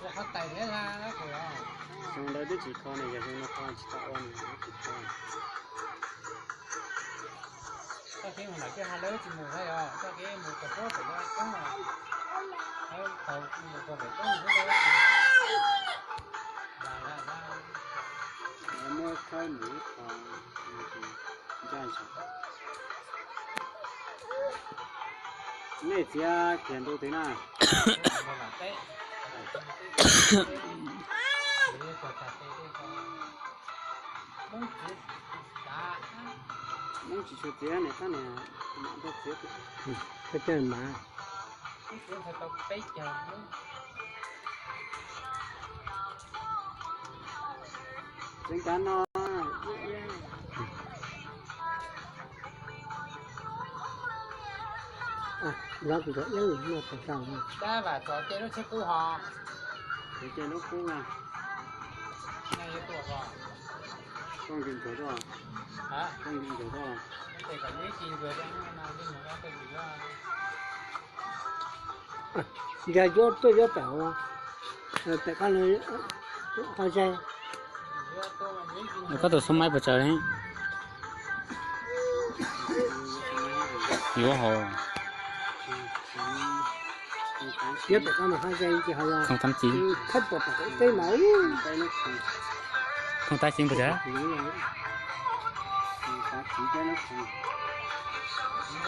Xyoo ntawd twb tsis kho ne, yog xyoo no kho tsis tau ua nws tsis kho. Txoj kev mus lawm kiag ha lawv tsis mus thiab yog txoj kev mus txog puag pem lawv coob os. Lawv tau mus txog pem coob mus lawv muab khawb mus ib qho ncaj ntshe. Nej txiav kiag ntu twg na? Hmoob tsis tshua txiav ne, tab niag mam nrog txiav. Koj coj mas. Tseev kav no. Dab vam txov cia lub tsheb kub ho. Cia lub kub na. Koj nkim ntsuag tuaj. Koj nkim ntsuag tuaj. Yog yuav tuaj yuav pem, pem koj ho ze. Koj tus xub maib puas tsawg li? Yuav hauv. Yuav pem koj mas ho ze ces ho los. Không tám chín. Khawb puas pom teb mas. Không tám chín puas tsawg?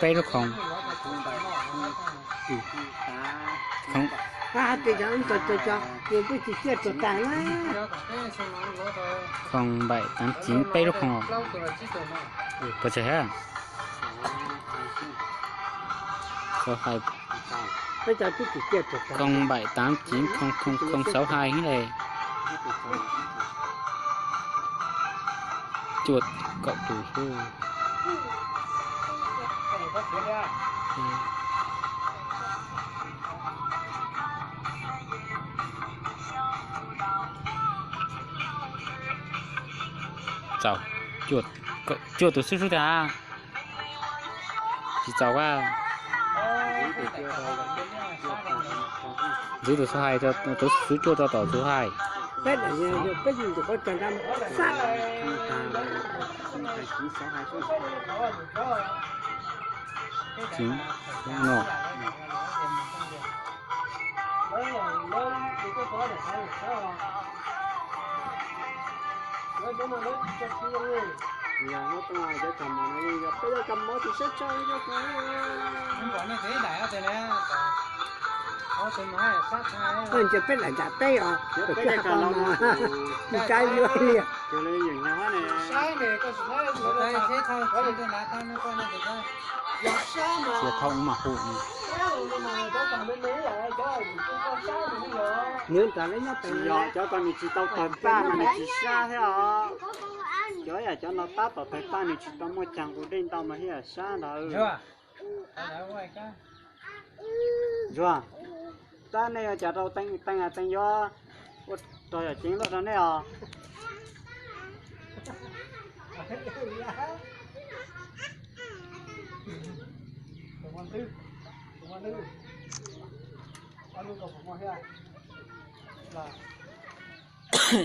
Peb lub không. Không. Hais tias cov ntawd cov, cov twb tsis ciaj tuag tag na. Không bảy tám chín peb lub không. Puas tsawg hab? Peb cov twb tsis ciaj tuag tag. Không bảy tám chín không không không sáu hai le. Cuaj kaum tus xwb. Txaus, cuaj tus xwb sub tas. Tsis txaus a. Ntxiv tus xub hais, tus xub cuaj rau tom xub hais. Tsis, no. Koj ntsia peb daim ntawm peb os, peb daim ko no, tsis tsaib yuav li. Cia thauj ub mas hu. Nws nrad lawv nyob pem, yog cov ko nws tsis tau tawg paj mas nws tsis sab thiab os. Cov yam cov no tab tom tawg paj nws tsis tau muaj cag nqus dej ntau mas thiaj sab ntawd. Ntsuag, tab nej ua cas rau teeb teeb teeb yuav ua rau yam ceev luaj rau nej os.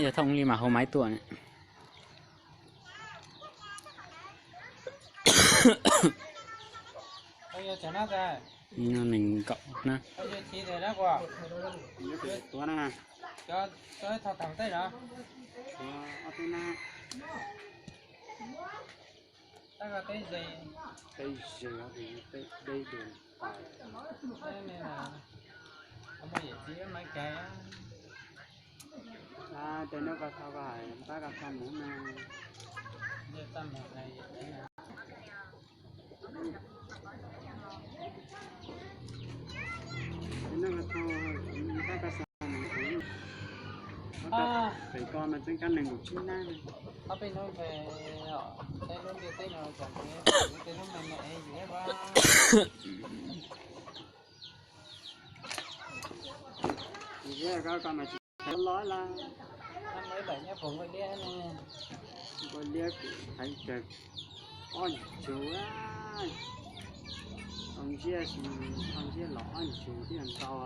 Yog thauj li mas hau maiv tuaj ne. Nees nkaum na. Tes no ko tau ko hais tab ko tau mus no. Tes no ko tau tab ko tau mus. Pem ko mas tseem kab nees nkaum tsib nab. Ko mas tsis los la. Npua liab kuv hais kawg ob ntsug, tau ntsiab, tau ntsiab los ob ntsug thiaj ntau a.